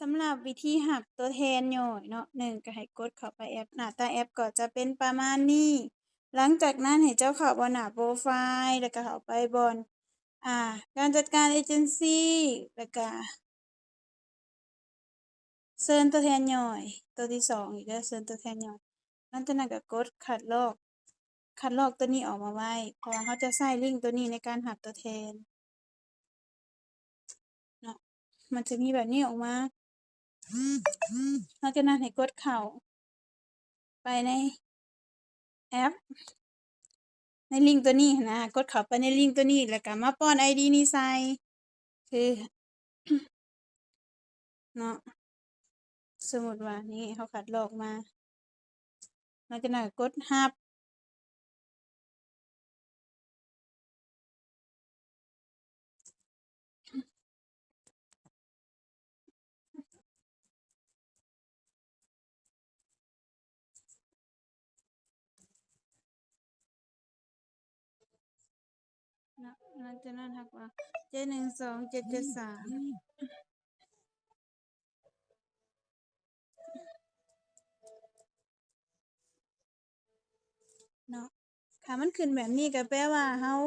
ສຳລັບວິທີຮັບຕົວແທນຍ່ອຍເນາະ, ໜຶ່ງ ກໍໃຫ້ກົດເຂົ້າໄປແອັບ, ໜ້າຕາແອັບກໍຈະເປັນປະມານນີ້. ຫຼັງຈາກນັ້ນໃຫ້ເຈົ້າເຂົ້າບ່ອນໜ້າໂປຣໄຟລ໌ ແລ້ວກໍເຂົ້າໄປບ່ອນ ອ່າ ການຈັດການເອເຈັນຊີ ແລ້ວກໍ ເຊີນຕົວແທນຍ່ອຍ ຕົວທີສອງອີກເດີ ເຊີນຕົວແທນຍ່ອຍ. ຫຼັງຈາກນັ້ນກໍກົດຄັດລອກ ຄັດລອກຕົວນີ້ອອກມາໄວ້ ເພາະວ່າເຮົາຈະໃຊ້ລິ້ງຕົວນີ້ໃນການຮັບຕົວແທນເນາະ. ມັນຈະມີແບບນີ້ອອກມາ. ຫຼັງຈາກນັ້ນໃຫ້ກົດເຂົ້າໄປໃນແອັບ ໃນລິ້ງຕົວນີ້ຫັ້ນນະ, ກົດເຂົ້າໄປໃນລິ້ງຕົວນີ້ ແລ້ວກໍມາປ້ອນໄອດີນີ້ໃສ່ ຄື ເນາະ, ສົມມຸດວ່ານີ້ເຮົາຄັດລອກມາ ຫຼັງຈາກນັ້ນກໍກົດຮັບ. ເນາະ ຫຼັງຈາກນັ້ນເຮົາກໍເຈັດໜຶ່ງສອງເຈັດເຈັດສາມ ເນາະ. ຖ້າມັນຂຶ້ນແບບນີ້ກໍແປວ່າເຮົາ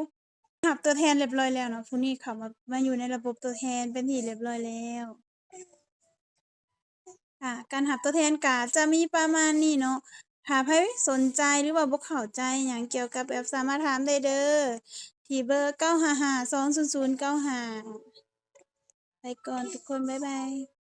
ຮັບຕົວແທນຮຽບຮ້ອຍແລ້ວເນາະ, ຜູ້ນີ້ເຂົ້າມາ ມາຢູ່ໃນລະບົບຕົວແທນເປັນທີ່ຮຽບຮ້ອຍແລ້ວ. ອ່າ ການຮັບຕົວແທນກໍຈະມີປະມານນີ້ເນາະ. ຖ້າໃຜສົນໃຈ ຫຼືວ່າບໍ່ເຂົ້າໃຈຫຍັງກ່ຽວກັບແອັບ ສາມາດຖາມໄດ້ເດີ ທີ່ເບີເກົ້າຫ້າຫ້າສອງສູນສູນເກົ້າຫ້າ. ໄປກ່ອນທຸກຄົນ ບາຍບາຍ.